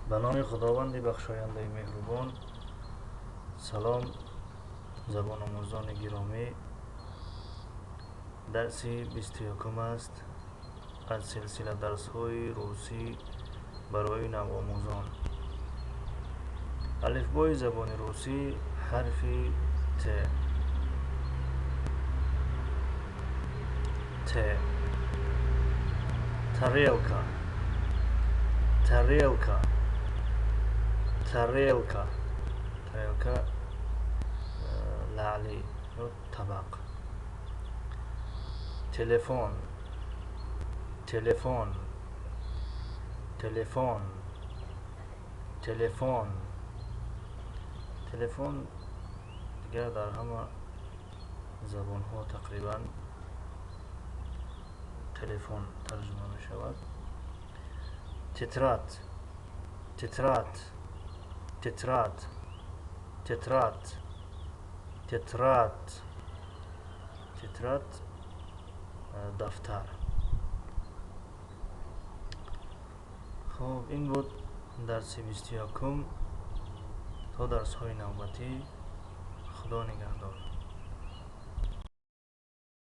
Ба номи Худованди бахшояндаи меҳрубон. Салом, забономӯзони гиромӣ. Дарси 21 аст аз силсила дарсҳои русӣ барои навомӯзон. Алифбои забони русӣ, ҳарфи Т. Т. Тарелка, тарелка, тарелка. Тарелка, лаъли ё табақ. Телефон, телефон, телефон, телефон. Телефон дигар дар ҳама забонҳо тақрибан телефон тарҷума мешавад. Тетрадь, тетрадь, тетрадь, тетрадь, тетрадь. Тетрадь, дафтар. Хуб, ин буд дарси 21-ум. То дарсҳои навбатӣ, Худо нигаҳдор.